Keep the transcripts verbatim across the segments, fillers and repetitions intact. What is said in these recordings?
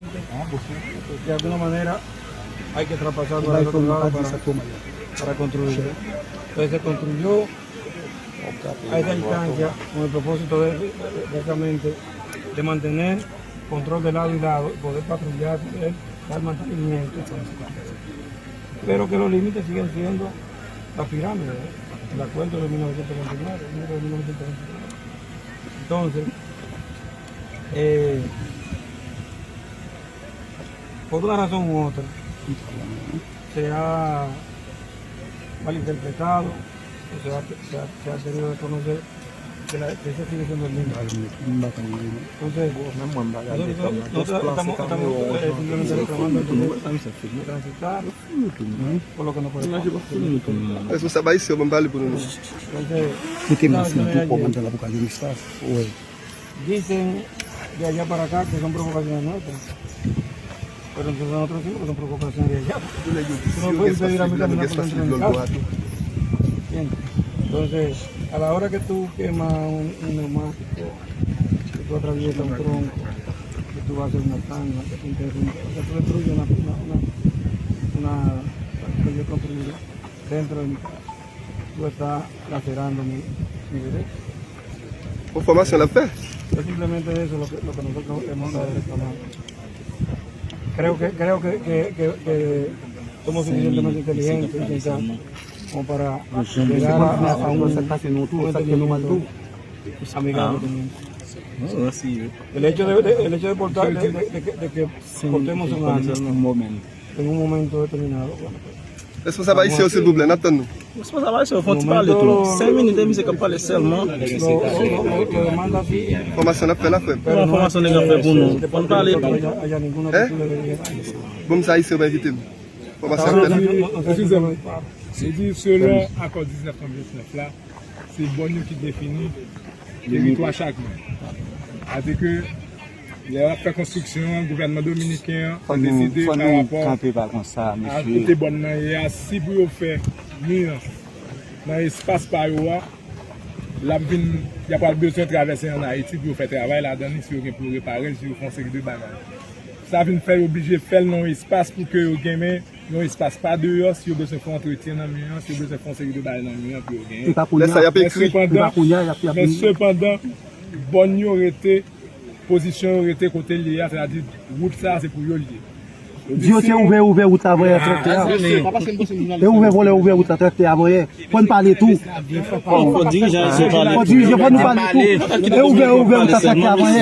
De alguna manera hay que traspasar para el otro lado para, para construir. Entonces se construyó a esa distancia con el propósito de, de, de, precisamente de mantener control de lado y lado y poder patrullar, poder dar mantenimiento. Pero que los límites siguen siendo la pirámide, ¿eh? El acuerdo de mil novecientos veintinueve, el acuerdo de mil novecientos veintinueve. Entonces, eh, por una razón u otra, se ha malinterpretado, o se ha, se ha, se ha tenido de conocer que, la, que ese sigue siendo el mismo. Entonces, nosotros, nosotros estamos, estamos, eh, simplemente reclamando el derecho de transitar por lo que nos corresponde. Responsab ayisyen yo, ban m pale pou nou. Entonces, kote mas nan tou kòmandan la pou ka jwenn espas. Dicen de allá para acá que son provocaciones nuestras. Pero entonces nosotros decimos que son provocaciones de allá. Tú no puedes pedir a mí caminar por dentro de mi casa. Bien. Entonces, a la hora que tú quemas un, un neumático, que tú atraviesas un tronco, que tú haces una zanja, que tú interrumpes, o sea, tú destruyes una, una, una, una, una construida dentro de mi casa. Tú estás lacerando mi, mi derecho. Bon, fòmasyon l ap fè. Es simplemente eso lo que, lo que nosotros hemos estado reclamando. Creo que, creo que, que, que, que somos suficientemente inteligentes y sensatos como para llegar a, a un, un entendimiento amigable con ellos. El hecho de, de, el hecho de portar, de, de, de que, de que portemos un arma en un momento determinado, bueno, pues, responsab ayisyen yo, silvouplè, n ap tann nou. Responsab ayisyen yo, fò n ti pale tou. Senk minit, e misye k ap pale sèlman. Fòmasyon n ap fè la, frè m. Kòman fòmasyon nèg ap fè pou nou? Fò n pale tou. Hein? Bon, sa ayisyen yo pa envite m. Fòmasyon n ap fè la. Eskize m. Se di, selon akò diznèf novanm vennsenk la, se bòn yo ki defini teritwa chak moun. Sa vle di ke lè y ap fè konstriksyon an, gouvènman dominiken an deside pa rapò a kote bòn nan ye a, si pou yo fè mi an nan espas pa yo a, l ap vin, y a pral bezwen travèse ann Ayiti pou yo fè travay ladan li, si yo gen pou yo repare l, si yo fè yon seri de bagay. Sa vin fè yo oblije fè l nan yon espas pou ke yo genyen yon espas pa deyò, si yo bezwen fè antretyen nan mi an, si yo bezwen fè yon seri de bagay nan mi an pou yo genyen. Lè sa, y ap ekri. Men sepandan, men sepandan, bòn yo rete, pozisyon yo rete kote l ye a, sètadi wout sa a se pou yo l ye. Di yo se ouvè, ouvè wout la, voyè traktè a. E ouvè vòlè, ouvè wout la, traktè a, voyè. Fò n pale tou. Fò dirijan yo pale. Fò dirijan, fò nou pale tou. E ouvè, ouvè wout la, traktè a, voyè.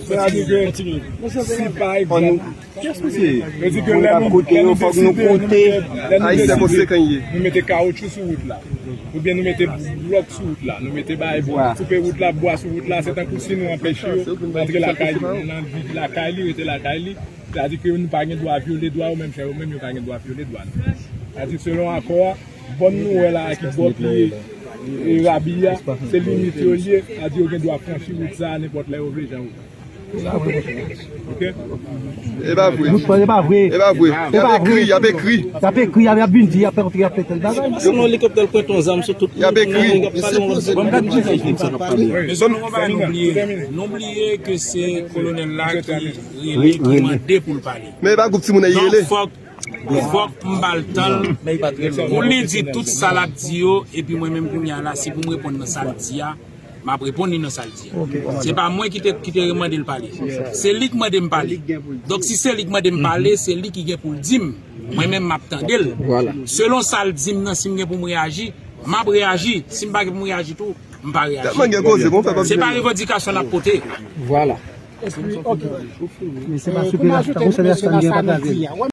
Sètadi ke, sètadi ke, si pa egzanp, yo di ke lè nou, lè nou deside, nou mete, lè nou de-, nou mete kawotchou sou wout la, oubyen nou mete blòk sou wout la, nou mete bagay pou koupe wout la, bwa sou wout la, se tankou si nou anpeche yo rantre lakay, nan vi lakay li, rete lakay li, sètadi ke nou pa gen dwa vyole dwa yo, menm jan yo menm yo pa gen dwa vyole dwa nou. Sètadi selon akò a, bòn nou wè la a ki bò pye, e, rabi a, se limit yo l ye, sètadi yo gen dwa franchi wout sa a nenpòt lè yo vle, jan yo vle. Ok? E pa vre. E pa vre. E pa vre. Y ap ekri, y ap ekri. Y ap ekri, y ap, y ap vin di, y ap fè kontri, y ap fè tèl bagay. Se yon elikoptè l pran yon zam sou tout moun. Y ap ekri. Bon, gad ki fè nèg sa k ap pale. Mezanmi, nou bliye, nou bliye ke se kolonèl la ki rele, ki mande pou l pale. Men e pa gwoup timoun nan li rele. Donk, fòk Fòk m ba l tan l pou li di tout sa l ap di yo, epi mwen menm kounye a la, si pou m reponn nan sa l di a, m ap reponn li nan sa l di a. Se pa mwen ki te, ki te mande l pale. Se li k mande m pale. Donk, si se li k mande m pale, se li ki gen pou l di m. Mwen menm, m ap tande l. Selon sa l di m nan, si m gen pou m reyaji, m ap reyaji. Si m pa gen pou m reyaji tou, m pa reyaji. Se pa revandikasyon n ap pote. Vwala. Mesye pa sou pye la, tankou se lè sa n gen pa travèse.